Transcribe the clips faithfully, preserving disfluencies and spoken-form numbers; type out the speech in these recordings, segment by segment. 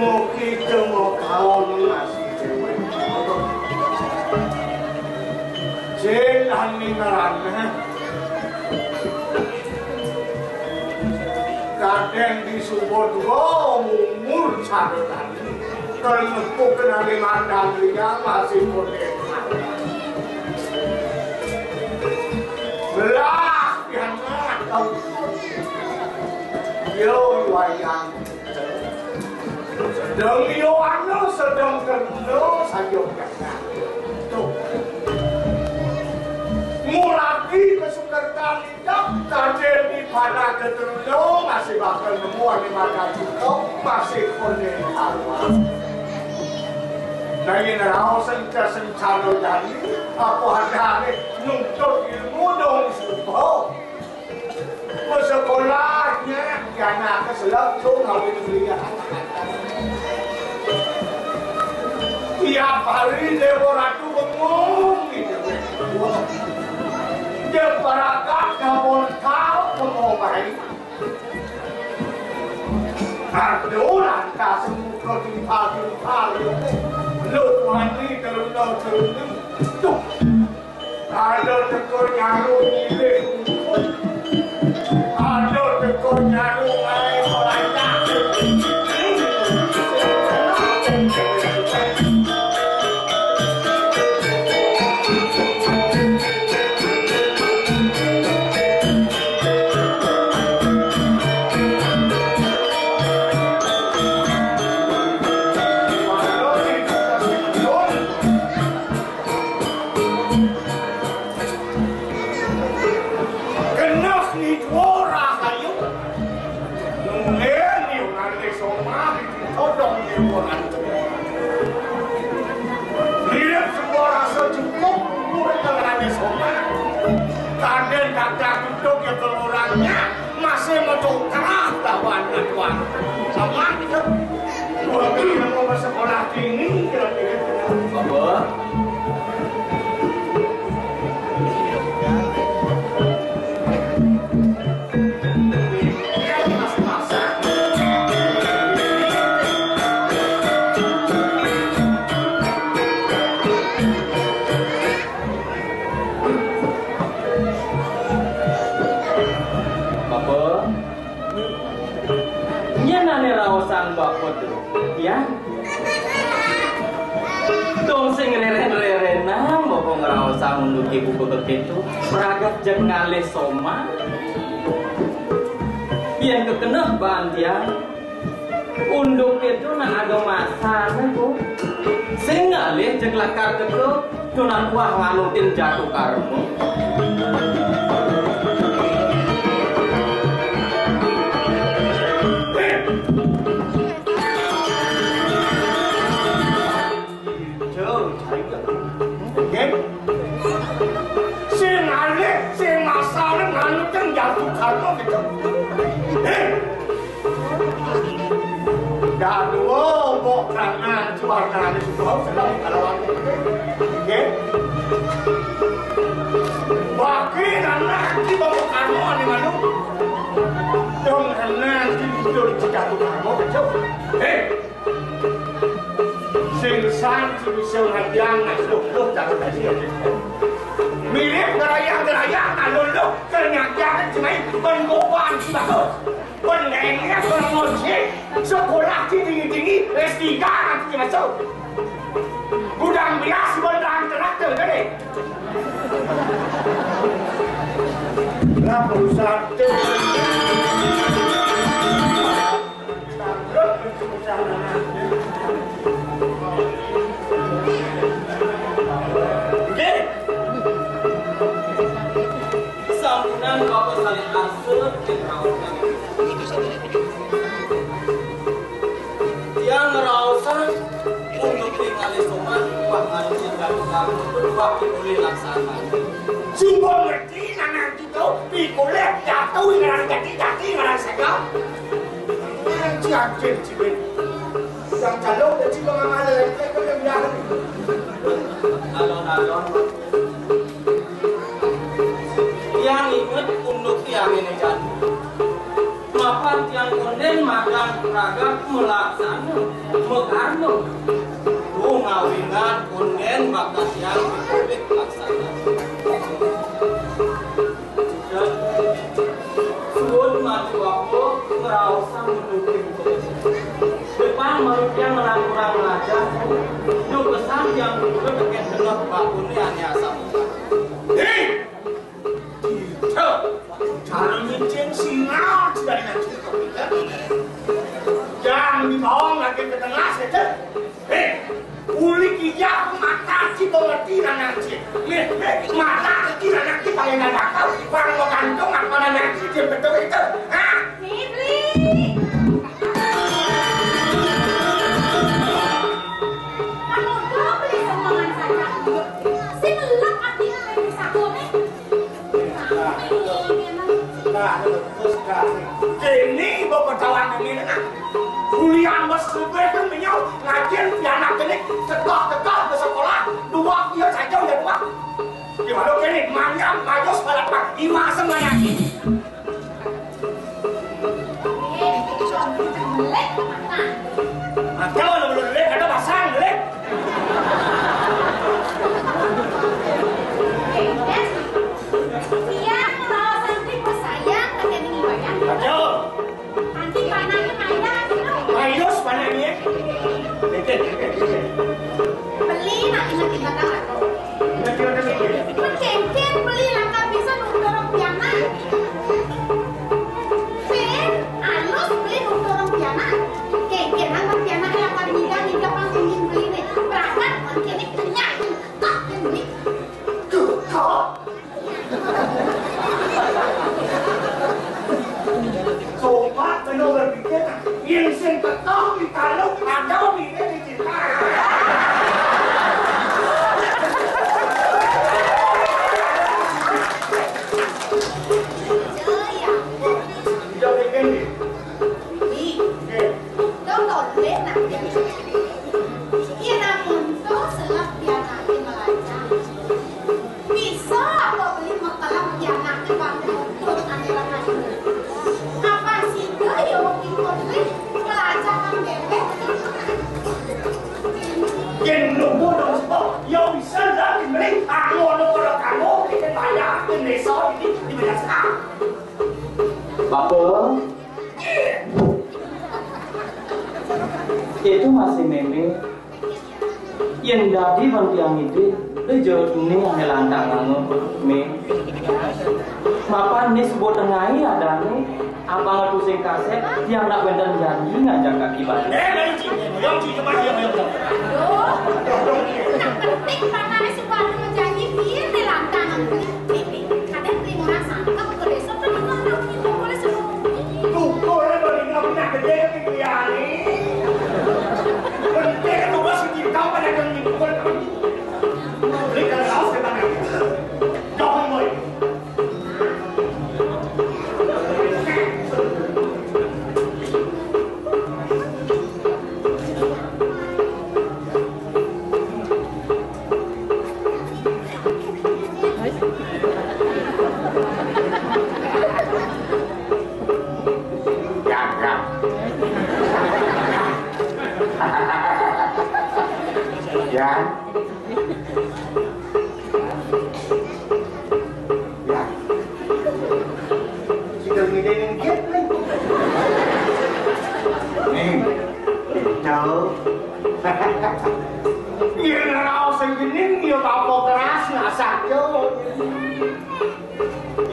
Mugi cuma kaon masih dhewe. Sing ani ngarane. Kadang disebut wong umur satu tadi. Kalau nepuk kenali mandang dia masih konek. Belah yang kau. Yo wayang. Sedang yo anu, sedang kerja saja. Tuh. Mulai ke Sukerta Kadén di Padang Keterlo masih bakal nemu ane mata kita masih koné awal. Nah, yen raos senca-sencana jani, apa adane nuntut ilmu dong suba. Sekolahnya, ya anak keselak tuh ngawin kuliah. Tiap hari Dewa Ratu bengong gitu. Dia barakat ngabon tau bengong baik. Aduh, lantas muka timpal-timpal. Lu mandi teruna-teruni. Tuh. Ada teko nyaru nyilih. Ada teko nyaru ae pelancah. Genah nidwa rahayu. Nunggil niungan desa mah ditodong niungan. Mirip sebuah rasa cukup murid dengan desa mah. Kadén kakak duduk ya kelorangnya masih mau kerah lawan tuan. Sama gitu. Gua pikir mau sekolah tinggi kira-kira. Apa? Apa? Nyén ané raosang Bapa Dro, ya. Dong sing réren-rérenang Bapa ngraosang unduké buka kéto, pragat jeg ngalih somah. Yén kekeneh baan tiang, unduk kéto nak ada masané, Bu. Sing ngalih jeg lakar teka, Tunan wah nganutin jatuh karma. Jauh, jauh. Nggih. Sing ngalih, sing masalah nganutin jatuh karma gitu. Eh, Dadua mbok tangan cuarnane suka seneng kalawan. Nggih. Bagi anak di bawah kanu ane manuk. Dong anak di tidur di jatuh kanu, kecil. Hei. Sing san sing bisa ngajian nak luluh-luluh tak kasih. Mirip gerayang-gerayang nak luluh, ternyata cemai penggoban si bagus. Pengennya kalau mau sih, sekolah tinggi-tinggi, S tiga nanti masuk. Gudang beras, beneran traktor gede. Lah, perusahaan. Nggih. Sampunan Bapak saling angsur, tiang ngraosang untuk ningali soman, wah, anu cinta tukang, wah, pinulih laksana. Sumpah ngerti, nanang Tuh, pikulih jatuh ngaran jati, jati ngaran sega. Ngaran cianjir ciwin. Yang jaluk dan ciwin ngamal lagi, itu yang biar. Alon-alon. Tiang inget unduk tiang ini jani. Mapan tiang konden magang ragat malaksana, makarma. Lu ngawinang konden bakal tiang piknik laksana. Suud mati waku ngraosang menuju. Depan malu tiang ngelang kurang ajar. Lu pesan tiang dulu deket delok bakune ane asam. Hei! Cara micin singal dari nanti. Yang dibawa lagi ke tengah saja. Hei, uli kijang mata ci pengerti dan nanti. Nih, nih, mata ci dan nanti paling gak tahu. Bang mau gantung apa dan nanti dia betul itu. Hah? Nih, beli. Kamu udah beli semangan saja. Si melek artinya main di saku nih. Nah, terus dah. Kini ibu pertawan ini, nah. Kuliah mas suwe kan menyau ngajen pianak ini tekah-tekah ke sekolah dua dia saja udah dua. Gimana kini manyam majos balap iwa semuanya. Atau ada belum lek, ada pasang lek. Iya, kalau santri bersayang, pakai ini bayang. Betul. Nanti panahnya main lagi, no? Mayus panahnya. Beli, nanti, nanti, nanti. Kengken beli langkah bisa nurut orang pianak. Pin, alus beli nurut orang pianak. Kengken langkah pianak langkah nida nida pang ingin beli nih. Berangkat kengken kenyang. Kok beli? Tuh, kok. Coba kena berpikir, yang sing ketok di taruh ada di Bisa apa beli makalah pianak di bangku turun ane rakan. Apa sih ke ya wong ikut beli pelajaran bebek? Yen nunggu dong, ya bisa lah dibeli. Aku ono kalau kamu bikin banyak, bikin besok ini dibayar sekarang. Bapak, itu masih meme. Yen dadi bang tiang ide, le jawab ni ane lantang anu, me. Mapan ni sebut tengai adane, apa ngatu sing kaset, tiang nak wenten janji ngajak kaki balik. Eh, ayo, Ci. Ayo, Ci, cepat, ayo, ayo, ayo. Aduh, nak penting, mana si Wanu janji, biar ni lantang anu. Kadang beli murah sangkep ke desa, kan itu anak punya toko le seru. Toko le paling nggak pernah gede ke kuliah ni. Penting itu bos kita pada yang nyimpen. Beli kalau tahu sekarang. Jangan boy. Yan, Yan. Yan. Yan. Sudah ngidengin dia, nih. Nih. Itu. Yen raos sing jening ya apa keras nak saja.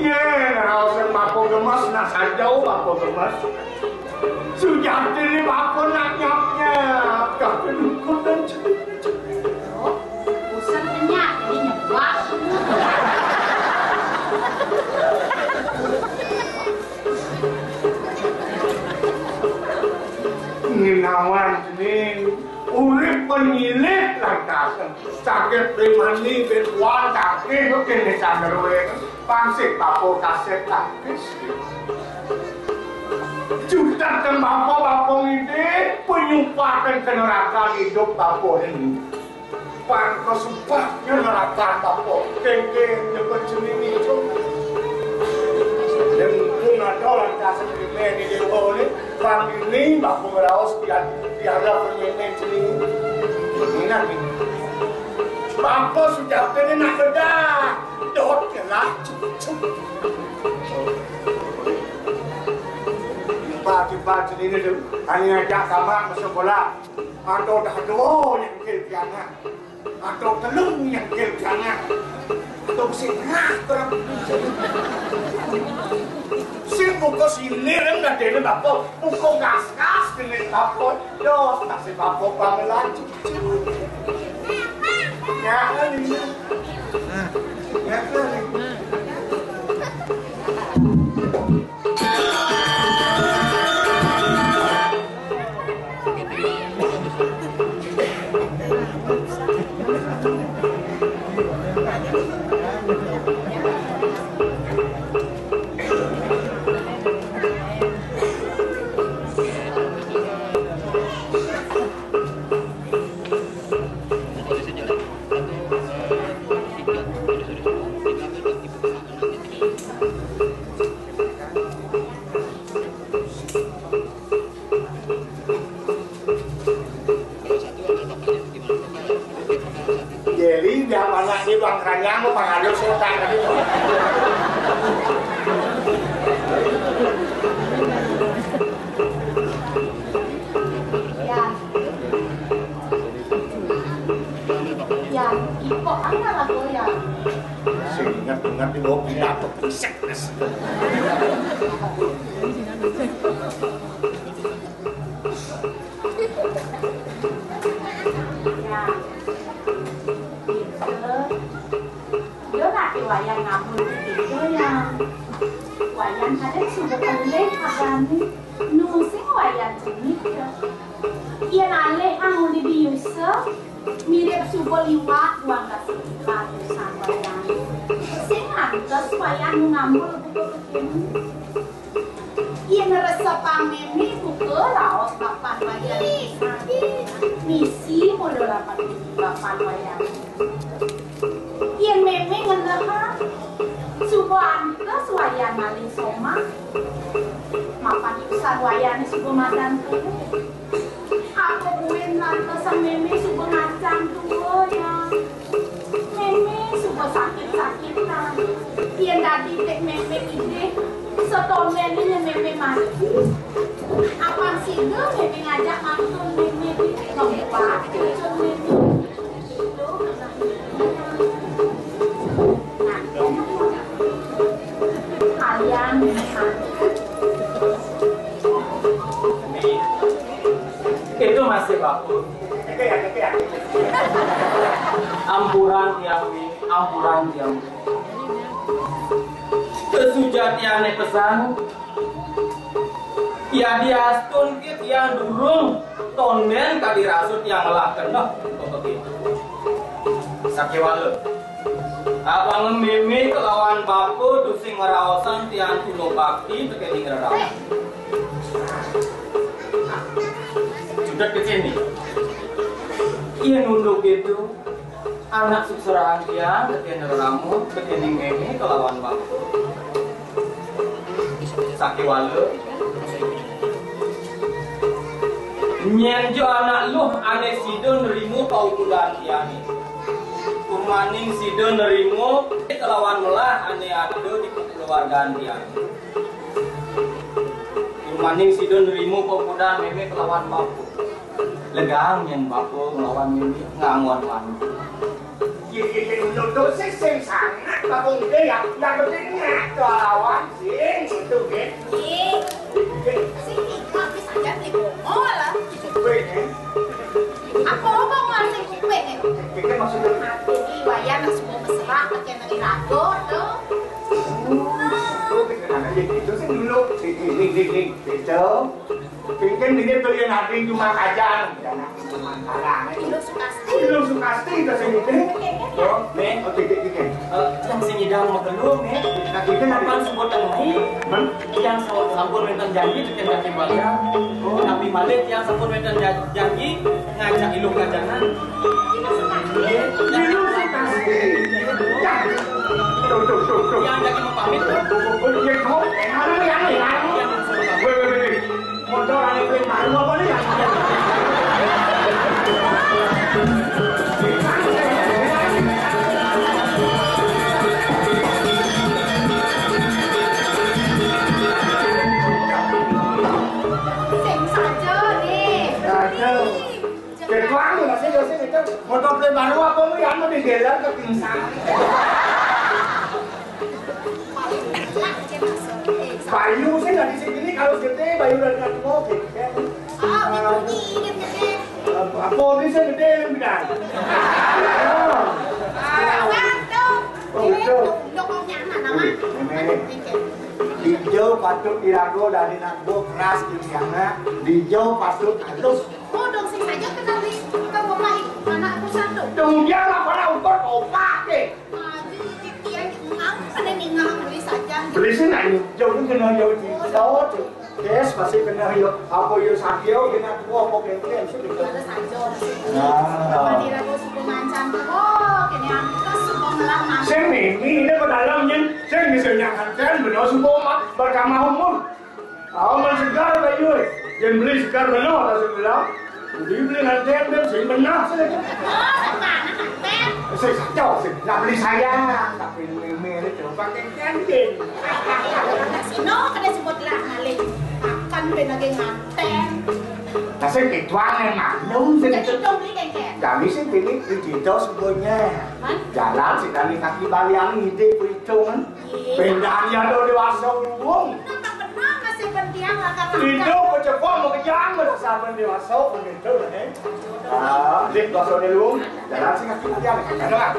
Yen raos sing apa gemes nak saja apa gemes. Sujati ini apa nak nyapnya. Kabeh lungkur dan jening. Bosan kenyang, ini nyebak. Ngenawan jening. Urip penyilit lantasan. Sakit primani ben tuan sakit kene sanderwe. Pangsik papo kaset tangkis. Jutak dan bapo-bapo ngide penyumpatan ke neraka hidup bapo ini. Pang kesumpah ke neraka bapo. Kengke nyebut jenis itu. Aku ngraos pian, piara permainan cening. Enak ini. Bapa sujatiné nak bedah. Dot kelah cucuk. Tiba-tiba cening tu, ané ngajak tamat masuk bola. Atau dah dua yang kil pianak. Atau telung nyengkil jangan. Atau besi tengah terang. Sing buka silir yang nadene bapa. Buka gas-gas kene bapa. Dos, tak si bapa bangelan. Ya, ini. Ya, ini. Jadi, biar mana ini bang keranjang, mau pangaduk si otak tadi. Ya. Ya, iko ana lah ya. Sing ingat-ingat di bawah pindah tuh, pisek, pisek. Ya. Yo, nanti wayan ngambul gitu ya. Wayan kadang sudah pelih, apa nih? Nu sing wayan cenit ya. Yén alih anggoné diusa, mirip suba liwat buang kasih ratusan wayan. Sing ngantos wayan nu ngambul buka kéné. Yén resepang mémé buka raos papan wayan. Misi mula lapan papan wayan. Yén mémé ngenehang, suba antes wayan maling somah. Mapan usan wayané suba madan tuwuh. Apa buin ngantosan mémé suba ngacang tua, ya. Mémé suba sakit-sakitan. Yén dadi dek mémé idih, satonden nyén mémé mati. Apan sida mémé ngajak mantun mémé ngempak cucun mémé. Itu masih bagus. Ampuran tiang, Mi. Ampuran tiang. Kasujatiané pesan. Yadiastun ké tiang durung tonden kadi rasut tiang ngelah keneh begitu. Sakéwala. Apang mémé kelawan bapa tusing ngraosang tiang tuna bakti tekéning rerama. Cutet ké kéné. Yén unduk itu, anak sukserahan tiang tekén rerama, tekéning mémé kelawan bapa. Sakéwala. Nyén ja anak luh ané sida nrima paukudan tiangé. Kurmaning sida nrima kelawan melah ané ada di keluargaan tiangé. Kurmaning sida nrima paukudan mémé kelawan bapa. Legang yén bapa nglawan mémé ngangon wani. Yé, yé, yé, nuduh sing, sing sanget, Bapa Uda, ya, ya, penting nyak, lawan sing, itu, nggih. Nggih. Sing tiga, wis aja beli bongo lah. Kowe, nggih. Apa, apa, mau sing kuping, nggih? Iki maksudnya. Ati iki wayan nak semua mesra, pakai nang irago, tuh. Oh, oh, kita nanya gitu, sing dulu. Iki, iki, iki, iki. Gitu. Mungkin dia beli nanti cuma kacang. Ilo Sukasti. Ilo Sukasti ka sing ngidang. Yo, Mé. Oh, titik, titik. Eh, yang sing ngidang makelo, Mé. Nah, kita nanti. Kapan sebut tengah? Men? Yang sampun, sampun wénten janji tekén kaki bakal. Oh, tapi malih yang sampun wénten ja-, janji ngajak Ilo Kajangan. Ilo Sukasti. Ilo Sukasti. Ya. Tuh, tuh, tuh, tuh. Yang jadi mau pamit, tuh. Oh, iya, kamu. Eh, mana yang, yang, yang. Wéh, wéh, wéh, wéh. Motor ane kuwi malu. Motor play baru apa lu yang mau digelar ke pingsan? Bayu sih nggak di sini kalau gede Bayu dan kan mau gede. Ah, ini gede. Apa ini sih gede yang bilang? Ah, waduh. Oh, gitu. Ini. Dijau patut dirago dari nak gua keras di sana. Dijau patut halus. Oh, dong sing saja kenal nih. Kan bapak ibu anak aku satu. Dong dia lah pada ukur opak deh. Aduh, titian ngang, pada ningang beli saja. Beli sih nanya, jauh kenal jauh di jauh tuh. Yes, pasti kenal yo. Apa yo sakit yo kena tua apa kengkeng sudah. Ada saja. Nah. Apa dirago suku mancam? Oh, kini angkas suku ngelah mancam. Sing mimi ini ke dalam nyen, sing bisa nyakankan benar suku mak berkamah umur. Aman segar Bayu. Yang beli segar benar ada sebelah. Jadi beli nanti dan sing benar sih. Oh, mana nanti? Sing satu sih. Nak beli saya, tapi mimi itu pakai kengkeng. Sino kada sebut lah ngalih. Akan ben lagi nganten. Nah, sing kituan yang maklum sih. Jadi dong beli kengkeng. Kami sih pilih di Tito sebenarnya. Man? Jalan sih kami kaki balian ngide perhitungan. Iya. Pindahan ya lo dewasa wong. Napa benar masih penting lakar-lakar? Itu kecewa mau kejang mau saban dewasa pun itu deh. Ah, dik dewasa dulu. Jalan sih kaki balian. Ada nggak?